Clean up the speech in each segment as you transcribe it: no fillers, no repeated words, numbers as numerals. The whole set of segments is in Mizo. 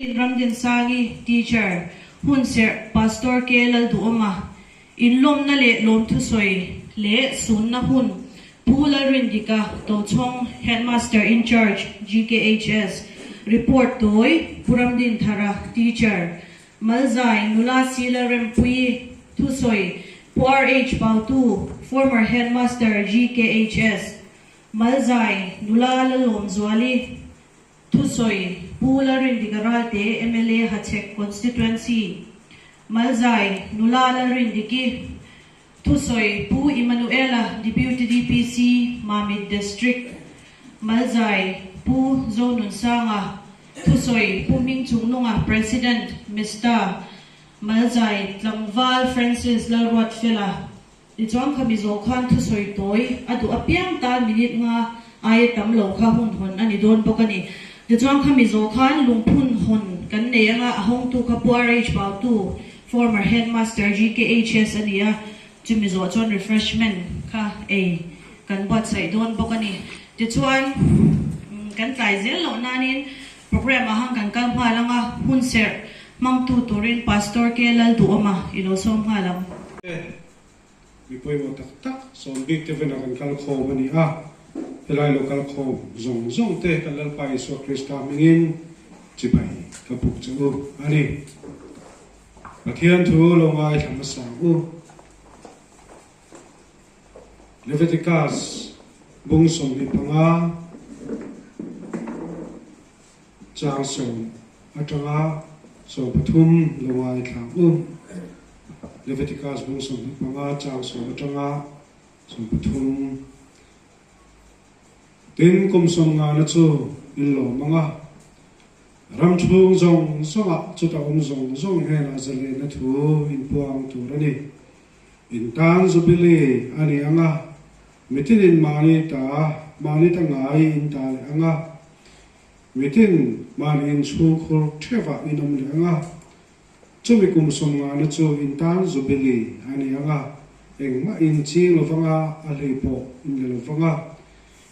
Ramdinsangi, Teacher, Hunserh, Pastor K. Lalduhawma, Inlawmna leh lawmthusawi leh sunna hun, Pu Lalrindika, Tochhawng, Headmaster in Charge, GKHS, Report tawi, Pu Ramdinthara, Teacher, Malzai, Nula C. Lalrempuii, Thusawi, Pu RH Pautu, Former Headmaster, GKHS, Malzai, Nula Lalawmzuali, Thusawi, Pu Lalrindika Ralte, mla Hachhek Constituency, Malzai, Nula Lalrindiki, Thusawi, Pu Immanuela, Deputy DPC, Mamit District, Malzai, Pu Zonunsanga, Thusawi, Pu Hmingchungnunga, President, Mista, Malzai, Tlangval Francis Lalruatfela, Tichuan kha Mizo khan thusawi tawi a duh apiang tan minute nga aia tam lo kha hun hawn a ni dawn bawk a ni. Tichuan kha Mizo khan lungphun hawn kan nei anga a hawngtu kha Pu RH Bautu, former Headmaster GKHS a ni a, chu Mizo chuan refreshment kha ei kan buatsaih dawn bawk a ni. Tichuan kan tlai zel loh nanin programme ah han kan kal nghal anga hun serh Hmangtu turin Pastor K. Lalduhawma i lo sawm nghal ang. E, mi pawimawh tak tak sawm bik te vena kan kal khawm a ni a, helai lo kal khawm zawng zawng te kan Lalpa Isua Krista hmingin chibai ka buk che u a ni. Pathian thu lo ngaithla hmasa ang u. Leviticus bung 25. Chang 10 atanga 13 lo ngaithla ang u. Leviticus bung 25 chang 10 atanga 13. Tin, kum 50 na chu in lawm ang a, ram chhung zawng zawngah chuta awm zawng zawng hnenah zalenna thu in puang tur a ni. In tan Jubilee a ni ang a, mitinin mahni ta, mahni ta ngai in ta leh ang a, Mitin mahni inchhungkhur theuhah in awm leh ang a, chumi kum 50 na chu in tan Jubilee a ni ang a, engmah in ching lo vang a, a hlei pawh in la lo vang a,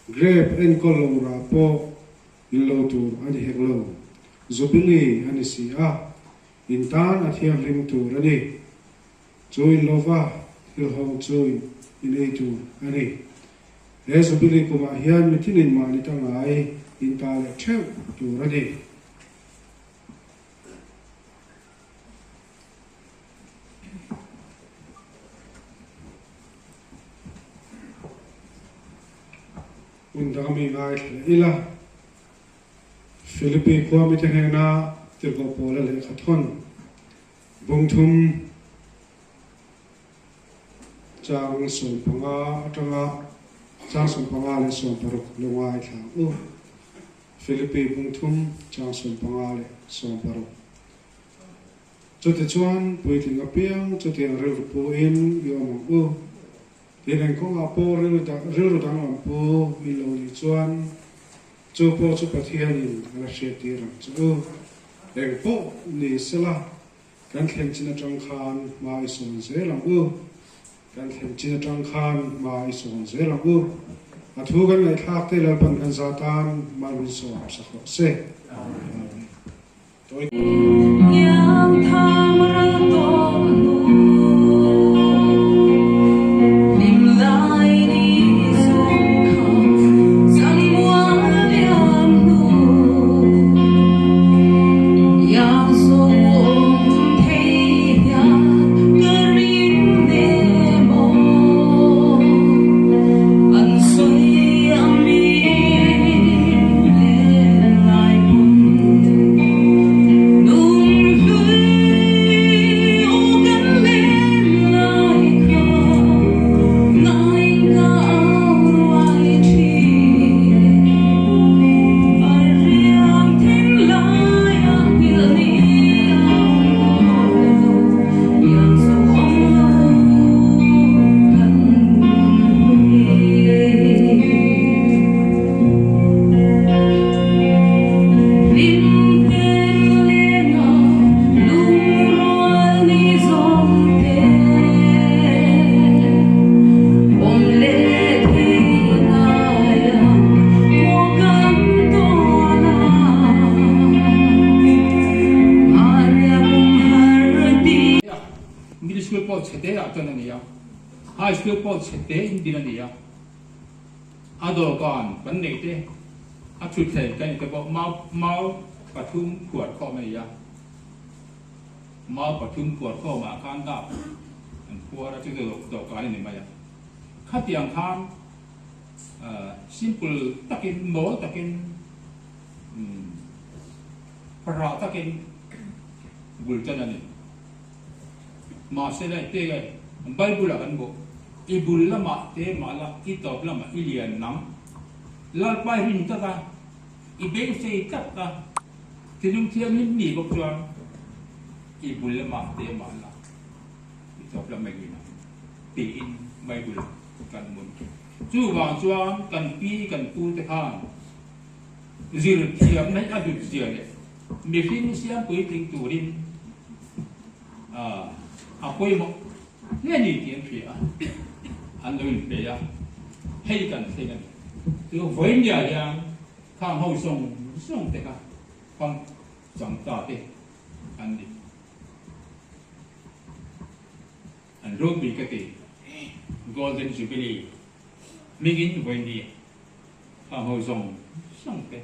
grape enkawl lo rah pawh in lo tur a ni hek lo, Jubilee a ni si a, in tan a thianghlim tur a ni. Chu in lova thil hawng chu in ei tur a ni. He Jubilee kumah hian mi thinin mahni ta ngai in ta leh theuh tur a ni. Hun dang mi ngaithla leh ila, Philippi khua mite hnena tirhkoh Paula lehkha thawn Bung thum chang 15 atanga chang 15 leh 16 lo ngaithla ang u. Philippi bung thum chang 15 leh 16. Chutichuan puitling apiang chutiang rilru pu in i awm ang u. Tin eng kawngah pawh rilru danglam pu i lo nih chuan Chu pawh chu Pathianin a la hriattir ang che u. Eng pawh ni sela, kan thlen chin atang khan hma i sawn zel ang u. Kan thlen chin atang khan hma i sawn zel ang u. A thu kan ngaihthlak te Lalpan kan za tan mal min sawm sak rawh se. Amen. Tawi. pawh chhete ah tan a ni a, High School pawh chhete in din a ni a, a dawhkan kan neih te, a thutthleng kan neih te pawh mau mau pathum phuar khawm a ni a, mau pathum phuar khawm ah khan dap an phuar a, chu chu dawhkan a ni mai a. Khatiang khan simple takin, mawl takin, rah takin bul tan a ni. Mahse lai te nge Bible ah kan hmuh, I bul lamah te mah la, i tawp lamah i lian nang. Lalpa i rin tlat a, i beisei tlat a, thinlung thianghlim ni bawk chuan i bul lamah te mah la, i tawp lamah i lian ang tiin Bible kan hmu. Chuvang chuan kan pi kan pu te khan zir thiamna hi a hlut zia leh mihring siam puitling turin a pawimawh hle ni tih an hria a, an lo inpe a, hei kan thleng a ni. Chu vawinia hian khang ho zawng zawng te kha pang chang ta te an ni. An ropui ka ti. Golden Jubilee hmingin vawinia khang ho zawng zawng te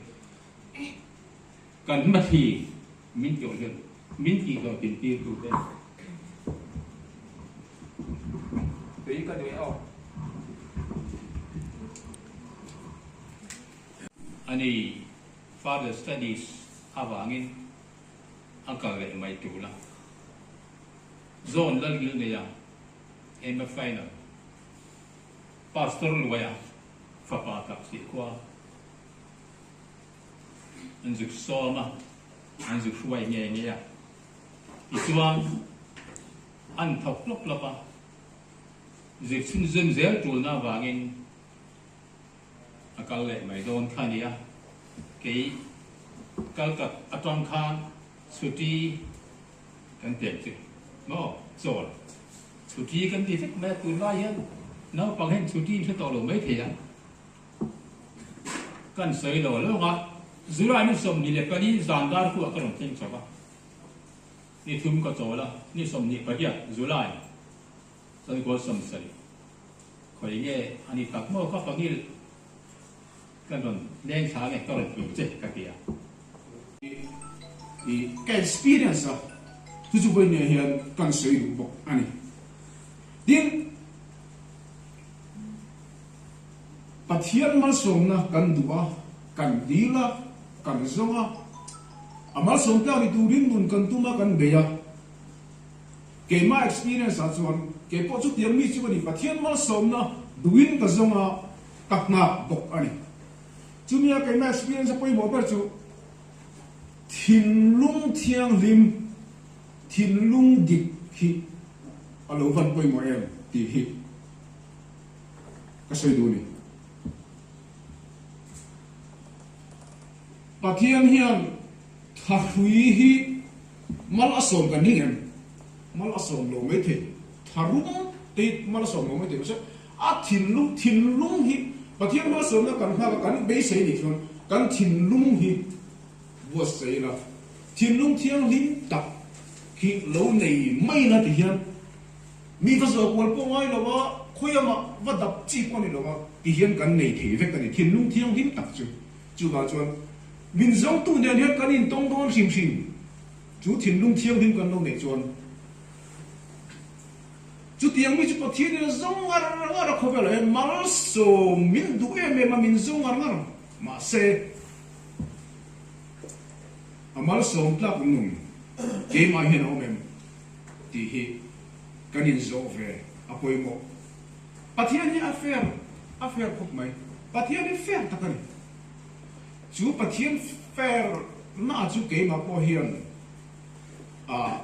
kan hmathli min tawh hian min tih hlawh tin tir tu te tui ka duh e aw. Ani further studies avangin a kal leh mai tul a. Zone Lalgil neia ema final Pastor Luaia fapa tak si khua an zuk sawm a, an zuk hruai nge nge a. Tichuan an thawk hlawp hlawp a, zuk chhunzawm zel tulna avangin a kal leh mai dawn kha a ni a. Kei Kalkat atang khan chhuti kan pek chu maw chawl chhuti kan ti vek mai a, tunlai hian naupang hian chhuti in hre tawh lo mai thei a. Kan sawi lo lawng a, July ni 24 zan dar khuah ka rawn thleng chho a, ni thum ka chawl a, ni 28 July chuan goal 70 khawi nge a ni tak maw ka fangil ka rawn leng thla nge ka rawn hmu che ka ti a. I ka experience a, chu chu vawinia hian kan sawi duh bawk a ni. Tin. Pathian malsawmna kan duh a, kan dil a, kan zawng a, a malsawm tlak ni turin nun kan tum a, kan bei a. Keimah experience ah chuan kei pawh chutiang mi chu ka ni, Pathian malsawmna duhin ka zawng a, ka nghak bawk a ni. Chumia keimah experience a pawimawh ber chu thinlung thianghlim, thinlung dik hi a lo van pawimawh em tih hi. Ka sawi duh a ni. Pathian hian thahrui hi mal a sawm kan ring em? Mal a sawm lo mai thei. Tharum te hi mal a sawm lo mai thei. Mahse a thinlung, thinlung hi Pathian malsawmna kan nghak a, kan beisei nih chuan kan thinlung hi buatsaih ila, thinlung thianghlim tak hi lo nei mai ila ti hian Mi va zawh kual pawh ngai lo a, khawiamah va dap chi pawh a ni lo a, ti hian kan nei thei vek a ni, thinlung thianghlim tak chu. Chuvang chuan min zawngtu nen hian kan intawng dawn hrim hrim, chu thinlung thianghlim kan lo neih chuan chutiang mi chu Pathianin a zawng ngar ngar a, khawvelah hian malsawm min duh em em a, min zawng ngar ngar mahse a malsawm tlak nung keimah hian a awm em? Tih hi kan inzawh ve a pawimawh. Pathian hi a fair, a fair khawp mai. Pathian hi fair tak a ni. Chu Pathian fair na chu keimah pawh hian ah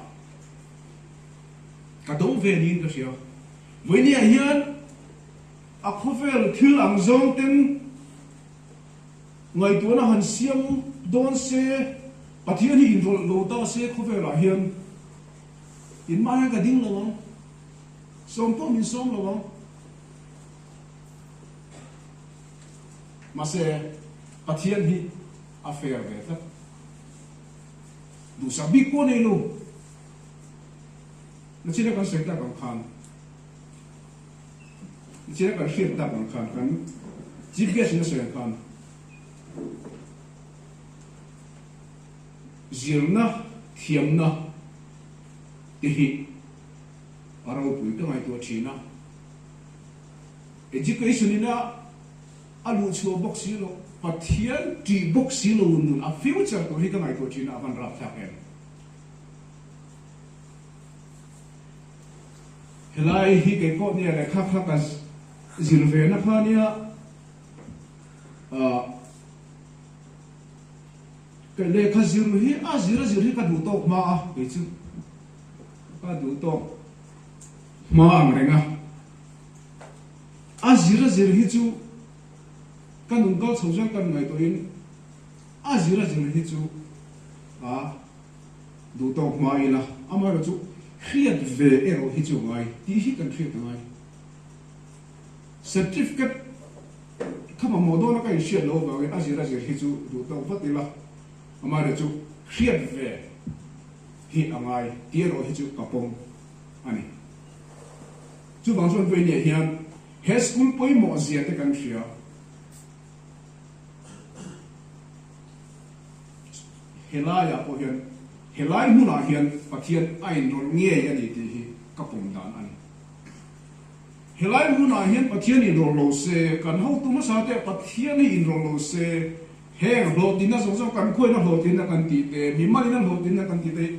ka do ve niin ka hria. Vawinia hian a khawvel thil ang zawng ten ngaihtuahna han siam dawn se, Pathian hi inrawlh lo ta se khawvelah hian In mah hian ka ding lo ang, sawm pawh min sawm lo ang. Mahse, Pathian hi a fair ve tlat. Duhsak bik pawh nei lo. Nachina kan sawi tak ang khan, nachina kan hriat tak ang khan, kan Chief Guest in a sawi ang khan, zirna thiamna te hi a ropui ka ngaihtuah thin a. Education ina a luh chhuah bawk si lo, Pathian tih bawk si lo nun a future tur hi ka ngaihtuah thin a, a van rapthlak em. Helai hi kei pawh nia lehkha kha ka zir ve na kha nia ah ka lehkha zir hi a zir a zir hi ka duh tawk hma a kei chu ka duh tawk hma ang reng a a zir a zir hi chu ka nun kal chho zel kan ngaihtuahin a zir a zir hi chu a Duh tawk hma ila, amaherawh chu hriat ve erawh hi chu a ngai tih hi kan hriat a ngai. Certificate kha mamawh dawna ka inhriat loh avangin a zir a zir hi chu duh tawk vat ila, amaherawh chu hriat ve hi a ngai tih erawh hi chu ka pawm a ni. Chuvang chuan vawinia hian he school pawimawh zia te kan hria. Helaiah pawh hian, helai hmunah hian Pathian a inrawlh ngei a ni tih hi ka pawm dan a ni. Helai hmunah hian Pathian inrawlh lo se, kan hotu hmasa te Pathian hi inrawlh lo se, heng hlawhtlinna zawng zawng kan khuaina hlawhtlinna kan tih te, mimalina hlawhtlinna kan tih te hi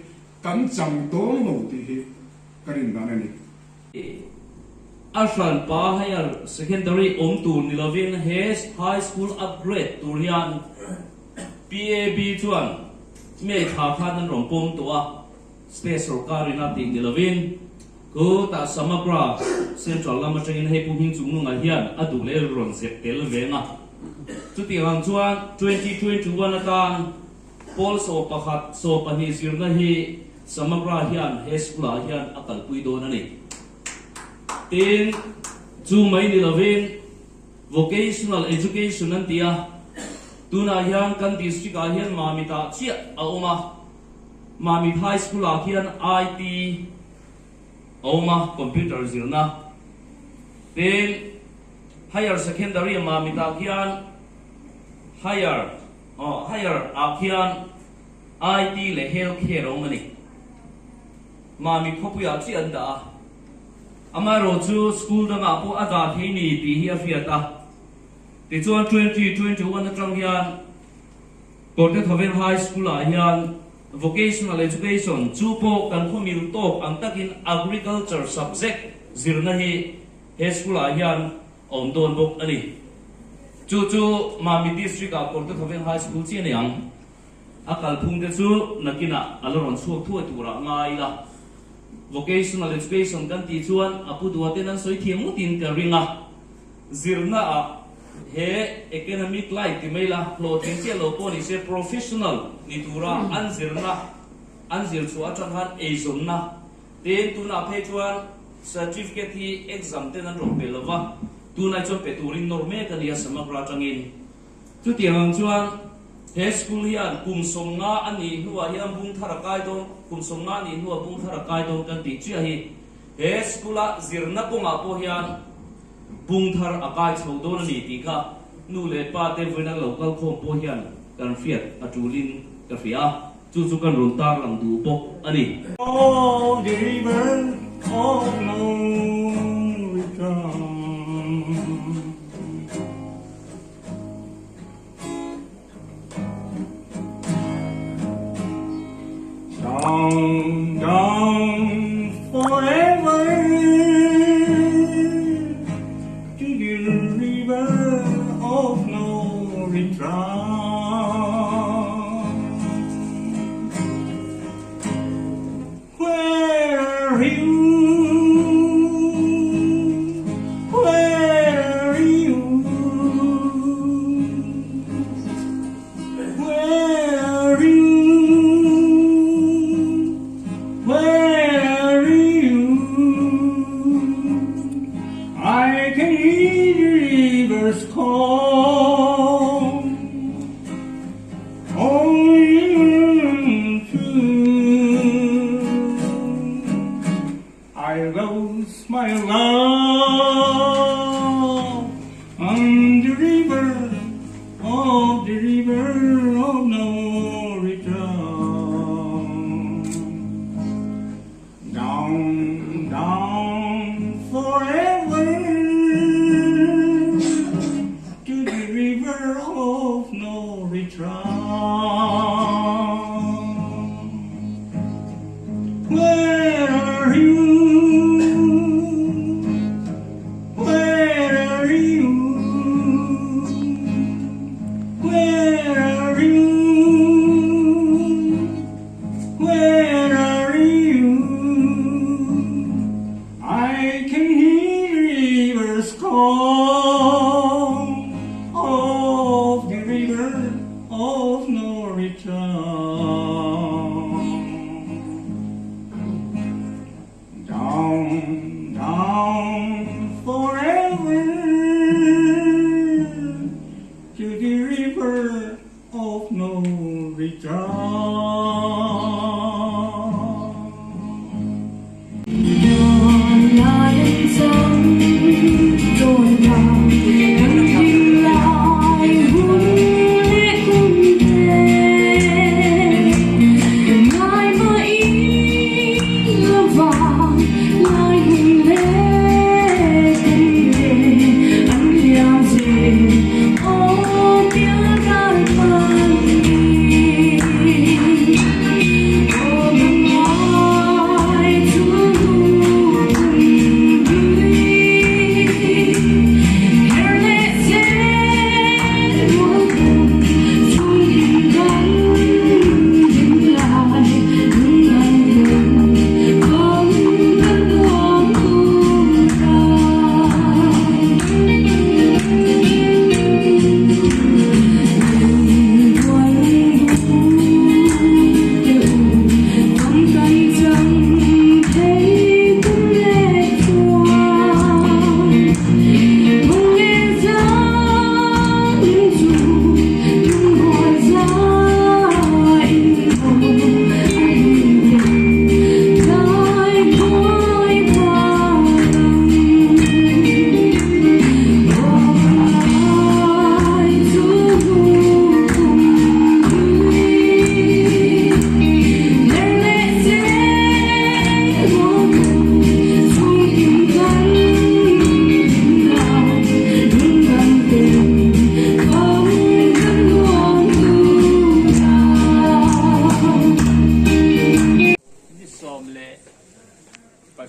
kan chang dawn lo tih hi ka rin dan a ni. A hranpa higher secondary awm tur ni lovin he high school upgrade tur hian PAB chuan May thla khan an rawn pawm tawh a, state sorkarin a tih ni lovin khutah Samagra Central lam atangin hei Pu Hmingchungnunga hian a duh leh rawn zep tel veng a. Chutiang ang chuan 2021 atan Pawl 11, 12 zirna hi Samagra hian he school-ah hian a kalpui dawn a ni. Tin, chu mai ni lovin Vocational Education an ti a, tunah hian kan district-ah hian Mamit-ah chiah a awm a, Mamit High School-ah hian IT a awm a, computer zirna. Tin, Higher Secondary Mamit-ah khian Higher Aw, higher ah khian IT leh health care a awm a ni. Mami khawpuiah chiah an dah a. Amaherawh chu school dangah pawh a dah thei ni tih hi a hriat a. Tichuan 2021 atang hian Kawrtethawveng High School ah hian Vocational Education chu pawh kan khaw mil tawk ang takin Agriculture subject zirna hi he school ah hian A awm dawn bawk a ni. Chu chu Mami District ah Kawrtethawveng High School chiah a ni ang. A kalphung te chu nakinah a la rawn chhuak thuai turah ngai ila. Vocational Education kan tih chuan a pu dua ten an sawi thiam ngawtin ka ring a. Zirna ah he economic life ti mai la, hlawhtling chiah lo pawh ni se professional ni tura an zirna an zir chhuah atang khan eizawnna Tin, tunah phei chuan certificate hi exam ten an rawn pe lo va, tunai chuan pe turin nawr mek a ni a Samagra atangin. Chutiang ang chuan he school hian kum 50 a nih hnuah hian bung thar a kai dawn, kum 50 a nih hnuah bung thar a kai dawn kan tih chiah hi he school-a zirna kawngah pawh hian bung thar a kai chho dawn a ni tih kha nu leh pa te vawiin an lo kal khawm pawh hian kan hriat a tulin ka hria a. Chu chu kan rawn tarlang duh bawk a ni. Oh the river of no return. Down, down forever to the river of no return. Where are you? Where are you? Where are you? Where are you? I can hear the rivers call. my love on the river of the river of no return. Down, down forever to the river of no return. Where are you? Where are you? Where are you? Where are you? I can hear rivers call of the river of no return. Down, down forever to the river of no return. Ni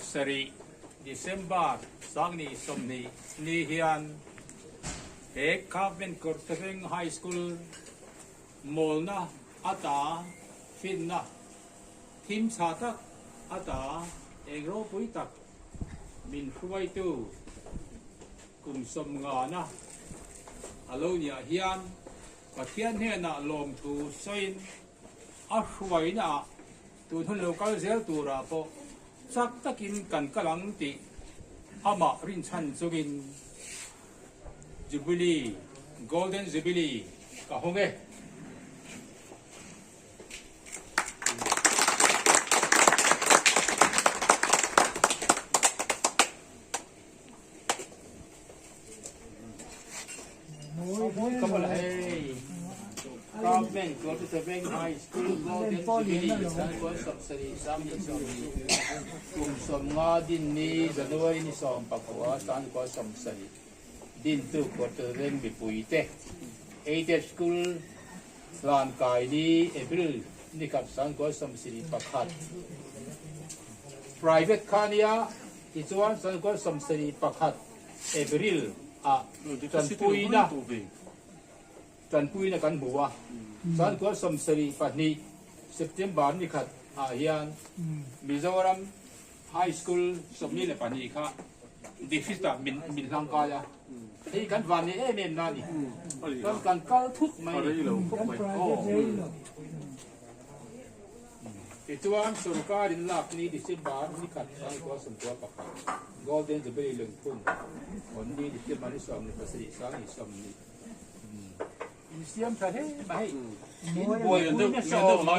17 December 2020 ni hian he Government Kawrtheng High School mawlna ata finna thim tha tak ata eng ropui tak min hruaitu kum 50 na a lo nia hian Pathian hnenah lawmthu sawiin a hruaina tun hun lo kal zel turah pawh chak takin kan kal ang tih amah rinchhan chungin Jubilee, Golden Jubilee ka hawng e. Government Kawrtheng High School Golden Jubilee 2020 kum 50 din ni January ni 19 20 din tu Kawrtheng mipui te Aided School hlan kai ni April ni khat 1971 Private khania tichuan 1971 April a tanpuina kan hmu a 1972 September ni khat ah hian Mizoram High School 22 kha deficit ah min hlang kai a hei kan van ni em em na ni chuan kan kal thut mai ni tichuan sorkar in lak ni December ni khat 1991 Golden Jubilee lungphun hawn ni December ni 17 20 in siam tha hle mai hei in buaipui nasa awm.